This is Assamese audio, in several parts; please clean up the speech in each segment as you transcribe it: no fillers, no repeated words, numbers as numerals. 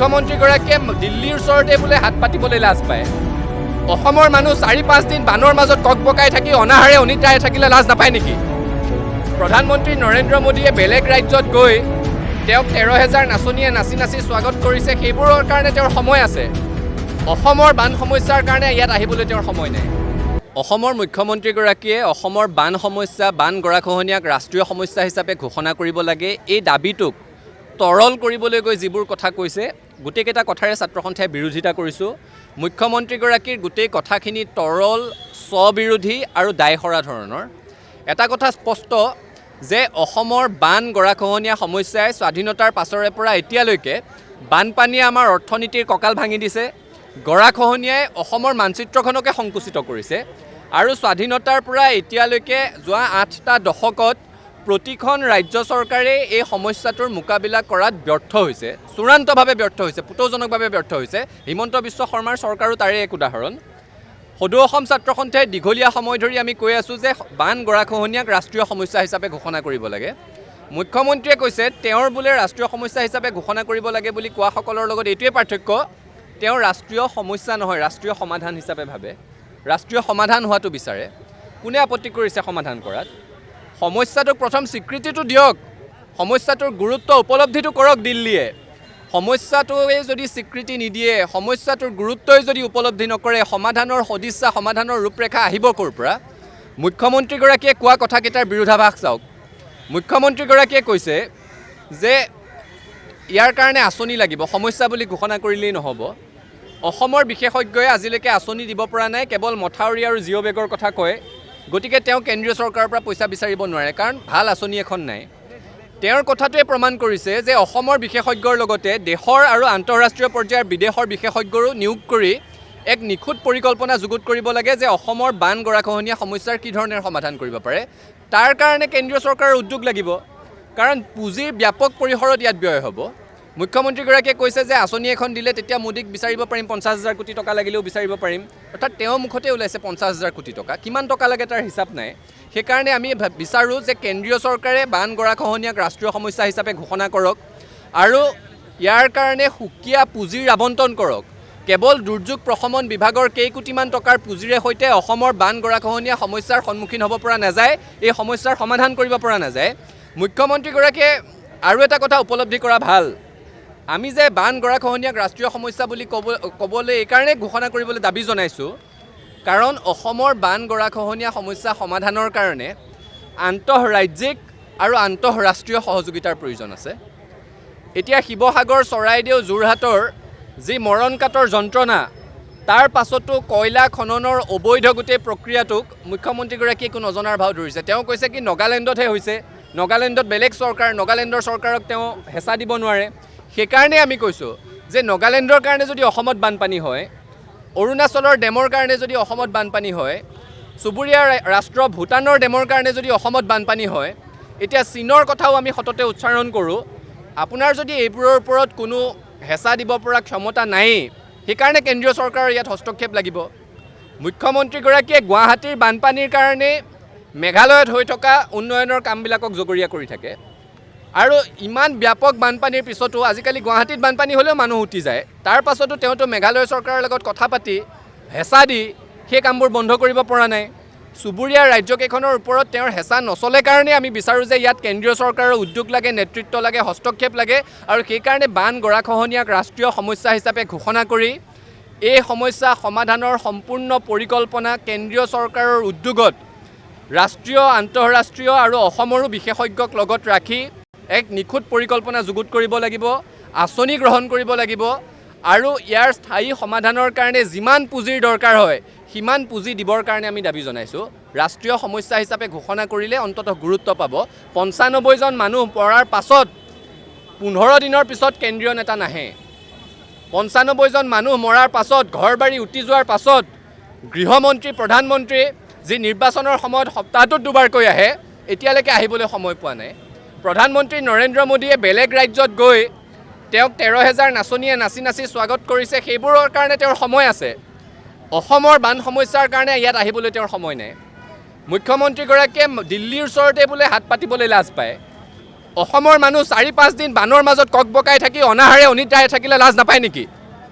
মুখ্যমন্ত্ৰীগৰাকীয়ে দিল্লীৰ ওচৰতে বোলে হাত পাতিবলৈ লাজ পায়। অসমৰ মানুহ 4-5 দিন বানৰ মাজত ককবকাই থাকি অনাহাৰে অনিদ্ৰাই থাকিলে লাজ নাপায় নেকি? প্ৰধানমন্ত্ৰী নৰেন্দ্ৰ মোদীয়ে বেলেগ ৰাজ্যত গৈ তেওঁক 13,000 নাচনীয়ে নাচি নাচি স্বাগত কৰিছে, সেইবোৰৰ কাৰণে তেওঁৰ সময় আছে। অসমৰ বান সমস্যাৰ কাৰণে ইয়াত আহিবলৈ তেওঁৰ সময় নাই। অসমৰ মুখ্যমন্ত্ৰীগৰাকীয়ে অসমৰ বান সমস্যা, বান গৰাখহনীয়াক ৰাষ্ট্ৰীয় সমস্যা হিচাপে ঘোষণা কৰিব লাগে, এই দাবীটোক তৰল কৰিবলৈ গৈ যিবোৰ কথা কৈছে, গোটেইকেইটা কথাৰে ছাত্ৰ সন্থাই বিৰোধিতা কৰিছোঁ। মুখ্যমন্ত্ৰীগৰাকীৰ গোটেই কথাখিনি তৰল, স্ববিৰোধী আৰু দায়সৰা ধৰণৰ। এটা কথা স্পষ্ট যে অসমৰ বান গৰাখহনীয়া সমস্যাই স্বাধীনতাৰ পাছৰে পৰা এতিয়ালৈকে বানপানীয়ে আমাৰ অৰ্থনীতিৰ কঁকাল ভাঙি দিছে, গৰাখহনীয়াই অসমৰ মানচিত্ৰখনকে সংকুচিত কৰিছে আৰু স্বাধীনতাৰ পৰা এতিয়ালৈকে যোৱা 8টা দশকত প্ৰতিখন ৰাজ্য চৰকাৰেই এই সমস্যাটোৰ মোকাবিলা কৰাত ব্যৰ্থ হৈছে, চূড়ান্তভাৱে ব্যৰ্থ হৈছে, পুতৌজনকভাৱে ব্যৰ্থ হৈছে। হিমন্ত বিশ্ব শৰ্মাৰ চৰকাৰো তাৰে এক উদাহৰণ। সদৌ অসম ছাত্ৰ সন্থাই দীঘলীয়া সময় ধৰি আমি কৈ আছোঁ যে বান গৰাখহনীয়াক ৰাষ্ট্ৰীয় সমস্যা হিচাপে ঘোষণা কৰিব লাগে। মুখ্যমন্ত্ৰীয়ে কৈছে তেওঁৰ বোলে ৰাষ্ট্ৰীয় সমস্যা হিচাপে ঘোষণা কৰিব লাগে বুলি কোৱাসকলৰ লগত এইটোৱে পাৰ্থক্য, তেওঁ ৰাষ্ট্ৰীয় সমস্যা নহয়, ৰাষ্ট্ৰীয় সমাধান হিচাপে ভাবে, ৰাষ্ট্ৰীয় সমাধান হোৱাটো বিচাৰে। কোনে আপত্তি কৰিছে সমাধান কৰাত? সমস্যাটোক প্ৰথম স্বীকৃতিটো দিয়ক, সমস্যাটোৰ গুৰুত্ব উপলব্ধিটো কৰক দিল্লীয়ে। সমস্যাটোৱে যদি স্বীকৃতি নিদিয়ে, সমস্যাটোৰ গুৰুত্বই যদি উপলব্ধি নকৰে, সমাধানৰ সদিচ্ছা, সমাধানৰ ৰূপৰেখা আহিব ক'ৰ পৰা? মুখ্যমন্ত্ৰীগৰাকীয়ে কোৱা কথাকেইটাৰ বিৰোধাভাস চাওক। মুখ্যমন্ত্ৰীগৰাকীয়ে কৈছে যে ইয়াৰ কাৰণে আঁচনি লাগিব, সমস্যা বুলি ঘোষণা কৰিলেই নহ'ব। অসমৰ বিশেষজ্ঞই আজিলৈকে আঁচনি দিব পৰা নাই, কেৱল মথাউৰি আৰু জিঅ' বেগৰ কথা কয়। গতিকে তেওঁ কেন্দ্ৰীয় চৰকাৰৰ পৰা পইচা বিচাৰিব নোৱাৰে, কাৰণ ভাল আঁচনি এখন নাই। তেওঁৰ কথাটোৱে প্ৰমাণ কৰিছে যে অসমৰ বিশেষজ্ঞৰ লগতে দেশৰ আৰু আন্তঃৰাষ্ট্ৰীয় পৰ্যায়ৰ বিদেশৰ বিশেষজ্ঞৰো নিয়োগ কৰি এক নিখুঁত পৰিকল্পনা যুগুত কৰিব লাগে যে অসমৰ বান গৰাখহনীয়া সমস্যাৰ কি ধৰণেৰে সমাধান কৰিব পাৰে। তাৰ কাৰণে কেন্দ্ৰীয় চৰকাৰৰ উদ্যোগ লাগিব, কাৰণ পুঁজিৰ ব্যাপক পৰিসৰত ইয়াত ব্যয় হ'ব। মুখ্যমন্ত্ৰীগৰাকীয়ে কৈছে যে আঁচনি এখন দিলে তেতিয়া মোদীক বিচাৰিব পাৰিম, 50,000 কোটি টকা লাগিলেও বিচাৰিব পাৰিম। অৰ্থাৎ তেওঁৰ মুখতে ওলাইছে 50,000 কোটি টকা। কিমান টকা লাগে তাৰ হিচাপ নাই। সেইকাৰণে আমি বিচাৰোঁ যে কেন্দ্ৰীয় চৰকাৰে বান গৰাখহনীয়াক ৰাষ্ট্ৰীয় সমস্যা হিচাপে ঘোষণা কৰক আৰু ইয়াৰ কাৰণে সুকীয়া পুঁজিৰ আবণ্টন কৰক। কেৱল দুৰ্যোগ প্ৰশমন বিভাগৰ কেইকোটিমান টকাৰ পুঁজিৰে সৈতে অসমৰ বান গৰাখহনীয়া সমস্যাৰ সন্মুখীন হ'ব পৰা নাযায়, এই সমস্যাৰ সমাধান কৰিব পৰা নাযায়। মুখ্যমন্ত্ৰীগৰাকীয়ে আৰু এটা কথা উপলব্ধি কৰা ভাল। আমি যে বান গৰাখহনীয়াক ৰাষ্ট্ৰীয় সমস্যা বুলি ক'বলৈ এইকাৰণেই ঘোষণা কৰিবলৈ দাবী জনাইছোঁ, কাৰণ অসমৰ বান গৰাখহনীয়া সমস্যা সমাধানৰ কাৰণে আন্তঃৰাজ্যিক আৰু আন্তঃৰাষ্ট্ৰীয় সহযোগিতাৰ প্ৰয়োজন আছে। এতিয়া শিৱসাগৰ, চৰাইদেউ, যোৰহাটৰ যি মৰণ কাতৰ যন্ত্ৰণা, তাৰ পাছতো কয়লা খননৰ অবৈধ গোটেই প্ৰক্ৰিয়াটোক মুখ্যমন্ত্ৰীগৰাকীয়ে একো নজনাৰ ভাও ধৰিছে। তেওঁ কৈছে কি নগালেণ্ডতহে হৈছে, নগালেণ্ডত বেলেগ চৰকাৰ, নগালেণ্ডৰ চৰকাৰক তেওঁ হেঁচা দিব নোৱাৰে। সেইকাৰণে আমি কৈছোঁ যে নগালেণ্ডৰ কাৰণে যদি অসমত বানপানী হয়, অৰুণাচলৰ ডেমৰ কাৰণে যদি অসমত বানপানী হয়, চুবুৰীয়া ৰাষ্ট্ৰ ভূটানৰ ডেমৰ কাৰণে যদি অসমত বানপানী হয়, এতিয়া চীনৰ কথাও আমি সততে উচ্চাৰণ কৰোঁ, আপোনাৰ যদি এইবোৰৰ ওপৰত কোনো হেঁচা দিব পৰা ক্ষমতা নায়েই, সেইকাৰণে কেন্দ্ৰীয় চৰকাৰৰ ইয়াত হস্তক্ষেপ লাগিব। মুখ্যমন্ত্ৰীগৰাকীয়ে গুৱাহাটীৰ বানপানীৰ কাৰণে মেঘালয়ত হৈ থকা উন্নয়নৰ কামবিলাকক জগৰীয়া কৰি থাকে আৰু ইমান ব্যাপক বানপানীৰ পিছতো, আজিকালি গুৱাহাটীত বানপানী হ'লেও মানুহ উটি যায়, তাৰ পাছতো তেওঁতো মেঘালয় চৰকাৰৰ লগত কথা পাতি হেঁচা দি সেই কামবোৰ বন্ধ কৰিব পৰা নাই। চুবুৰীয়া ৰাজ্যকেইখনৰ ওপৰত তেওঁৰ হেঁচা নচলে কাৰণে আমি বিচাৰোঁ যে ইয়াত কেন্দ্ৰীয় চৰকাৰৰ উদ্যোগ লাগে, নেতৃত্ব লাগে, হস্তক্ষেপ লাগে আৰু সেইকাৰণে বান গৰাখহনীয়াক ৰাষ্ট্ৰীয় সমস্যা হিচাপে ঘোষণা কৰি এই সমস্যা সমাধানৰ সম্পূৰ্ণ পৰিকল্পনা কেন্দ্ৰীয় চৰকাৰৰ উদ্যোগত ৰাষ্ট্ৰীয়, আন্তঃৰাষ্ট্ৰীয় আৰু অসমৰো বিশেষজ্ঞক লগত ৰাখি এক নিখুঁত পৰিকল্পনা যুগুত কৰিব লাগিব, আঁচনি গ্ৰহণ কৰিব লাগিব আৰু ইয়াৰ স্থায়ী সমাধানৰ কাৰণে যিমান পুঁজিৰ দৰকাৰ হয়, সিমান পুঁজি দিবৰ কাৰণে আমি দাবী জনাইছোঁ। ৰাষ্ট্ৰীয় সমস্যা হিচাপে ঘোষণা কৰিলে অন্ততঃ গুৰুত্ব পাব। 95জন মানুহ মৰাৰ পাছত 15 দিনৰ পিছত কেন্দ্ৰীয় নেতা নাহে। 95জন মানুহ মৰাৰ পাছত, ঘৰ বাৰী উটি যোৱাৰ পাছত গৃহমন্ত্ৰী, প্ৰধানমন্ত্ৰী, যি নিৰ্বাচনৰ সময়ত সপ্তাহটোত দুবাৰকৈ আহে, এতিয়ালৈকে আহিবলৈ সময় পোৱা নাই। প্ৰধানমন্ত্ৰী নৰেন্দ্ৰ মোদীয়ে বেলেগ ৰাজ্যত গৈ তেওঁক 13,000 নাচনীয়ে নাচি নাচি স্বাগত কৰিছে, সেইবোৰৰ কাৰণে তেওঁৰ সময় আছে। অসমৰ বান সমস্যাৰ কাৰণে ইয়াত আহিবলৈ তেওঁৰ সময় নাই। মুখ্যমন্ত্ৰীগৰাকীয়ে দিল্লীৰ ওচৰতে বোলে হাত পাতিবলৈ লাজ পায়। অসমৰ মানুহ 4-5 দিন বানৰ মাজত ককবকাই থাকি অনাহাৰে অনিদ্ৰাৰে থাকিলে লাজ নাপায় নেকি?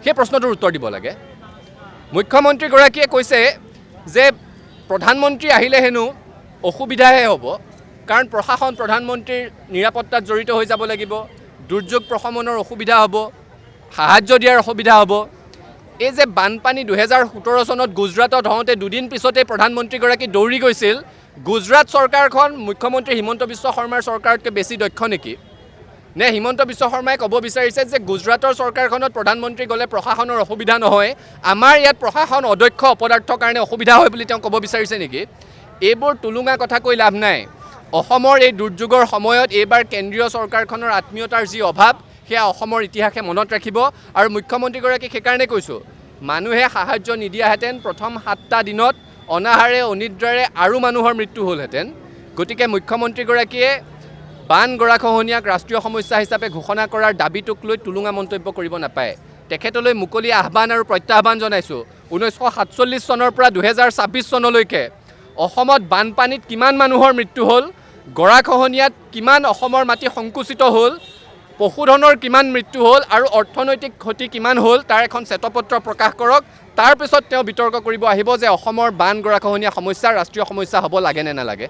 সেই প্ৰশ্নটোৰ উত্তৰ দিব লাগে। মুখ্যমন্ত্ৰীগৰাকীয়ে কৈছে যে প্ৰধানমন্ত্ৰী আহিলে হেনো অসুবিধাহে হ'ব, কাৰণ প্ৰশাসন প্ৰধানমন্ত্ৰীৰ নিৰাপত্তাত জড়িত হৈ যাব লাগিব, দুৰ্যোগ প্ৰশমনৰ অসুবিধা হ'ব, সাহাৰ্য দিয়াৰ অসুবিধা হ'ব। এই যে বানপানী 2017 চনত গুজৰাটত হওঁতে দুদিন পিছতেই প্ৰধানমন্ত্ৰীগৰাকী দৌৰি গৈছিল, গুজৰাট চৰকাৰখন মুখ্যমন্ত্ৰী হিমন্ত বিশ্ব শৰ্মাৰ চৰকাৰতকৈ বেছি দক্ষ নেকি? নে হিমন্ত বিশ্ব শৰ্মাই ক'ব বিচাৰিছে যে গুজৰাটৰ চৰকাৰখনত প্ৰধানমন্ত্ৰী গ'লে প্ৰশাসনৰ অসুবিধা নহয়, আমাৰ ইয়াত প্ৰশাসন অদক্ষ, অপদাৰ্থৰ কাৰণে অসুবিধা হয় বুলি তেওঁ ক'ব বিচাৰিছে নেকি? এইবোৰ টুলুঙা কথা কৈ লাভ নাই। অসমৰ এই দুৰ্যোগৰ সময়ত এইবাৰ কেন্দ্ৰীয় চৰকাৰখনৰ আত্মীয়তাৰ যি অভাৱ, সেয়া অসমৰ ইতিহাসে মনত ৰাখিব। আৰু মুখ্যমন্ত্ৰীগৰাকীক সেইকাৰণে কৈছোঁ, মানুহে সাহাৰ্য নিদিয়াহেঁতেন প্ৰথম 7টা দিনত অনাহাৰে অনিদ্ৰাৰে আৰু মানুহৰ মৃত্যু হ'লহেঁতেন। গতিকে মুখ্যমন্ত্ৰীগৰাকীয়ে বান গৰাখহনীয়াক ৰাষ্ট্ৰীয় সমস্যা হিচাপে ঘোষণা কৰাৰ দাবীটোক লৈ টুলুঙা মন্তব্য কৰিব নাপায়। তেখেতলৈ মুকলি আহ্বান আৰু প্ৰত্যাহ্বান জনাইছোঁ, 1947 চনৰ পৰা 2026 চনলৈকে অসমত বানপানীত কিমান মানুহৰ মৃত্যু হ'ল, গৰাখহনীয়াত কিমান অসমৰ মাটি সংকুচিত হ'ল, পশুধনৰ কিমান মৃত্যু হ'ল আৰু অৰ্থনৈতিক ক্ষতি কিমান হ'ল, তাৰ এখন শ্বেতপত্ৰ প্ৰকাশ কৰক। তাৰপিছত তেওঁ বিতৰ্ক কৰিব আহিব যে অসমৰ বান গৰাখহনীয়া সমস্যা ৰাষ্ট্ৰীয় সমস্যা হ'ব লাগে নে নালাগে।